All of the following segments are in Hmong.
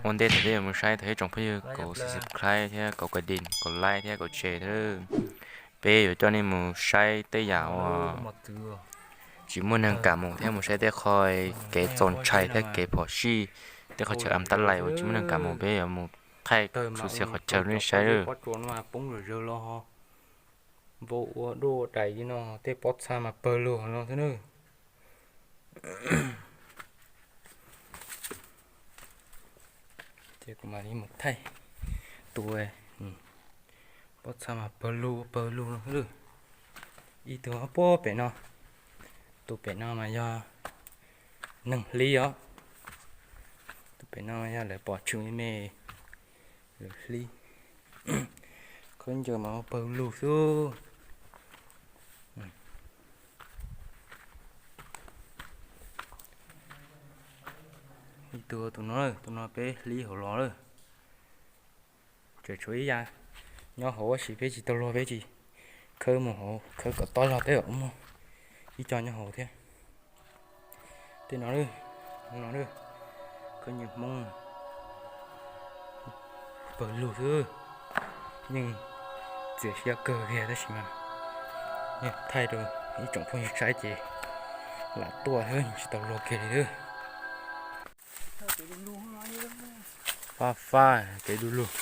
Ua ntej thaum peb yuav mus saib, thov ib tsoom phooj ywg kom subscribe thiab kom ka ding, kom like thiab kom share thiab. Peb yuav coj nej mus saib tej yam uas tsis muaj neeg kam mus thiab mus saib tej qho kev txaus ntshai thiab kev phom sij, tej qhov chaw am tab lais uas tsis muaj neeg kam mus, peb yuav mus thaij xyuam xim qhov chaw rau nej saib lawm. Vau ua duj ua dais li no, tej pob txha mas pawg lug no xwb na. Ces kuv mam li mus thaij tus pob txha mas pawg lug pawg lug no xwb. Ib tug puag pem no, tus pem no mas yog neeg hlib os. Tus pem no yog lawv pom tshwm me me, lawv hlib. Khaub ncaws mas pawg lug xwb. Ib tug tus no, tus no peb hlib hauv los lawm. Tseem tshuav ib yam nyob hauv, tab sis peb tsis tau luag, peb tsis khawb mus hauv, khawb kom tob zog, peb mam muab ib co nyob hauv thiab. Tej no, no, khaub ncaws Hmoob pawg lug xwb, yeej txias siab kawg kiag tab sis mas yeej thaij rau ib tsoom phooj ywg saib ces lam tuaj xwb, tsis tau luag kiag li xwb. Fab fab kev du lug.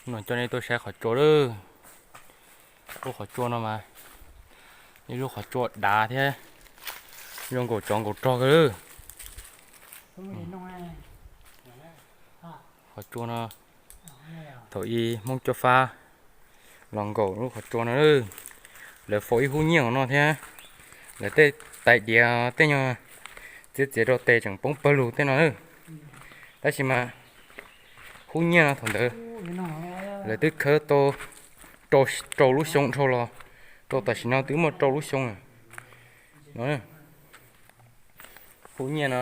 No coj nej tuaj saib qhov tsua lawm. Lub qhov tsua no mas ib lub qhov tsua dav thiab zoo nkaus tsov nkaus rog kawg lawm. Qhov tsua no thaum ub Hmoob Cuab Fab los nkaum lub qhov tsua no, lawv faus ib hub nyiaj hauv no thiab. Lawv tej tais diav tej nyuag txiav txiav rau tes tseem poob pawg lug tej no. Tab sis mas hub nyiaj no thaum ntawd lawv twb khawb tau rau lub xyoo dhau los, rau tam sim no twb muaj rau lub xyoo no. Hub nyiaj no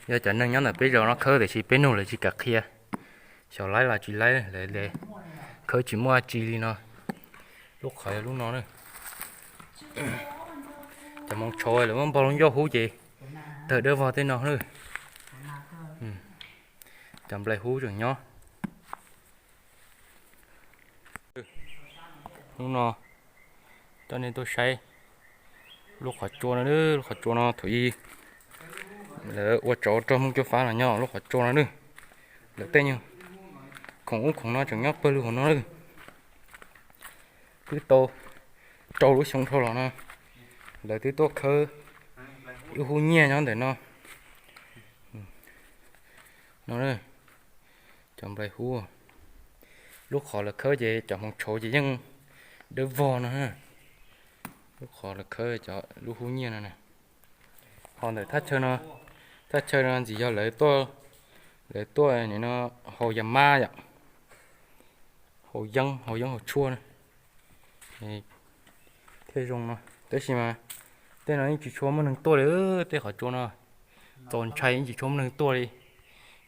yog cov neeg nyob ntawm peb zos no khawb, tiam sis peb nug lawv tsis kam qhia, xyov laib los tsis laib, lawv khawb tsis muaj dab tsi li no. Lub qhov yog lub no. Cov hmoov tshauv lawv muab npog lub ncauj hub ces tawg dawb vog tej no. Cov nplai hub tseem nyob. Hnub no coj nej tuaj saib lub qhov tsua no, lub qhov tsua no thaum ub lawv ua tsov rog Hmoob Cuab Fab los nyob lub qhov tsua no. Lawv tej nyuag khoom ub khoom no tseem nyob pawg lug hauv no. Twb tau rau lub xyoo dhau los no, lawv twb tuaj khawb ib hub nyiaj nyob ntawm no. No, cov nplai hub, lub qhov lawv khawb ces cov hmoov tshauv ces yeej dawb vog no. Lub qhov lawv khawb cov lub hub nyiaj no na. Ho ntawm thaj chaw no, thaj chaw no ntxim yog lawv tuaj, lawv tuaj nim no haus yas mab yom, haus yeeb, haus yeeb haus tshuaj na. Thiaj zoo no, tab sis mas tej no yeej tsis tshua muaj neeg tuaj li, tej qhov tsua no txaus ntshai yeej tsis tshua muaj neeg tuaj li.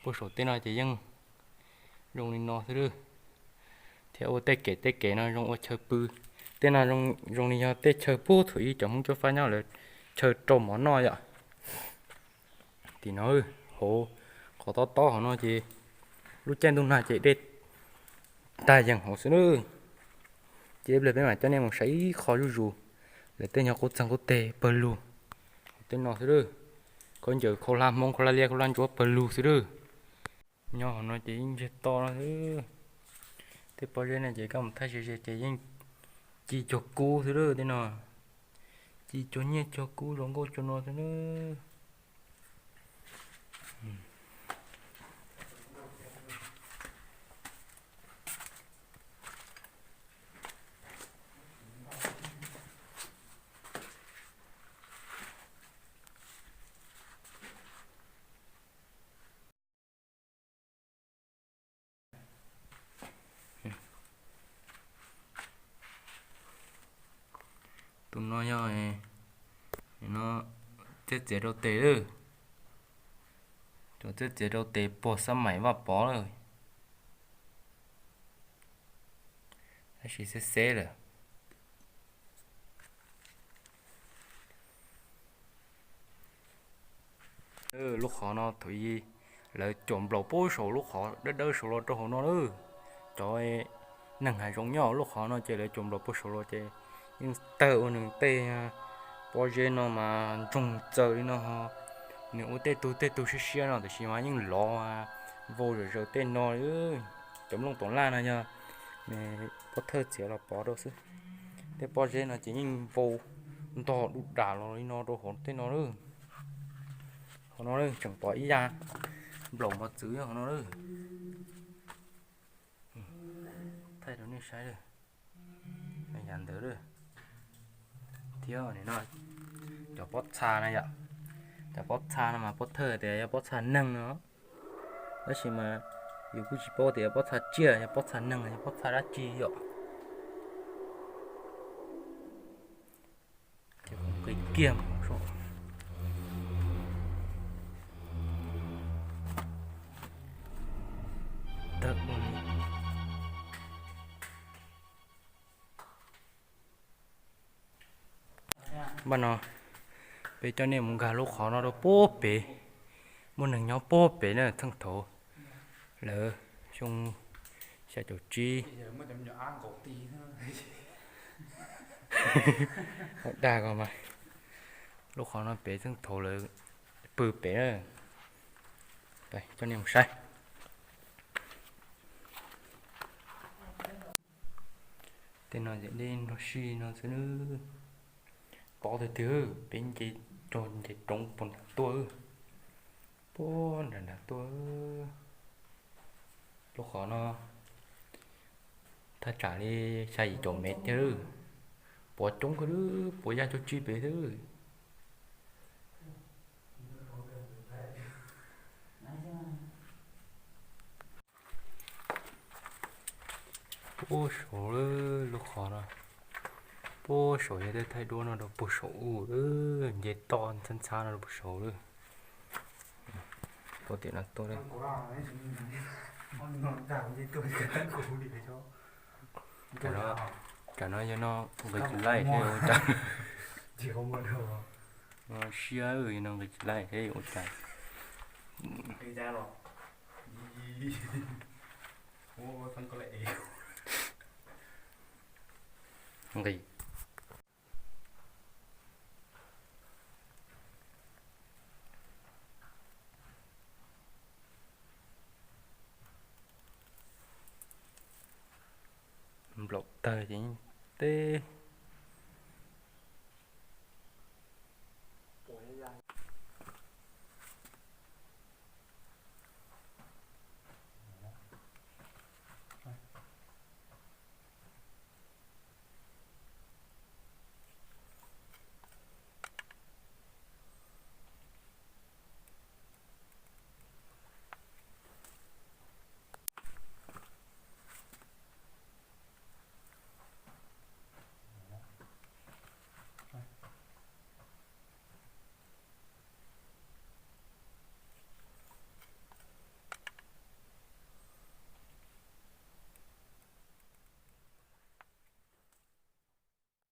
Puag saum tej no ces yeej zoo li no xwb. Thiab ua tej kem tej kem no zoo ua chaw pw. Tej no zoo li yog tej chaw puag thaum ub cov Hmoob Cuab Fab nyob lawv chaw rau mov noj yom. Tim no hauv qhov tob tob hauv no ces lub caij ntuj nag ces dej tag yees hauv xwb na. Ces ib pliag peb mam coj nej mus saib ib qho zuj zus, lawv tej nyuag qub txeeg qub teg pawg lug hauv tej no xwb. Khaub ncaws khaub hlab Hmoob, khaub hlab liab, khaub hlab ntsuab pawg lug xwb na. Nyob hauv no ces ib ntsiag to no xwb. Tej pob zeb no ces koj mus thaij ze ze ces yeej ci cuag kub xwb lawm tej no. Ci cuag nyiaj cuag kub zoo nkauj cuag no xwb na. Yog no, txiav txiav rau tes lawm. Cov txiav txiav rau tes puag xab maim Vaj Pov lawm. Tab sis xeb xeb lawm. Lub qhov no thaum ub lawv cuam nplaum puag saum lub qhov dawb dawb saud los rau hauv no lawm. Cov neeg hav zoov nyob lub qhov no ces lawv cuam nplaum puag saud los ces yeej tawg ua nws tej pob zeb no mas ntsoog txaws li no. Nws ua tej tug tej tug siab siab no tiam sis mas yeej lov vau zom zaws tej no li. Cov nplooj toov laj no yog nws pov thawj txiav los pov rau xwb. Tej pob zeb no ces yeej vau ntog du dam los li no rau hauv tej no lawm. Hauv no tseem pom ib yav nplaum mos txwv hauv no lawm. Thaij rau nej saib lawm. Yav ntawd lawm. Thiab no, cov pob txha no yom, cov pob txha no mas pov thawj tias yog pob txha neeg no. Tab sis mas yus kuj tsis paub tias yog pob txha tsiaj yog pob txha neeg yog pob txha dab tsi yom. Nqis kiag. Npaj no, peb coj nej mus nkag lub qhov no rau puag pem. Muaj neeg nyob puag pem na, txheej thaud lawv xyoo xya caum tsib. Dag ko mas, lub qhov no pem txheej thaud lawv pw pem na. Coj nej mus saib. Tej no ces dej nrog si no xwb. Tob tiag tiag, peb nce, nce roob puag nram tuaj, puag nram nram tuaj. Lub qhov no thaj tsam li xya yim caum mev thiab, puav coob kawg, puav yaj cuaj tsib pem thiab. Puag saud lub qhov no, puag saud yog tej thaij duab no rau puag saud, nce toj ntxhab ntxhab no rau puag saud lawm. Puag tim no tuaj. Tam no yog no nqis tsis laij thiab ua cas. Siab no nqis tsis laij thiab ua cas. Nqis. Nplaum tawg ces teb.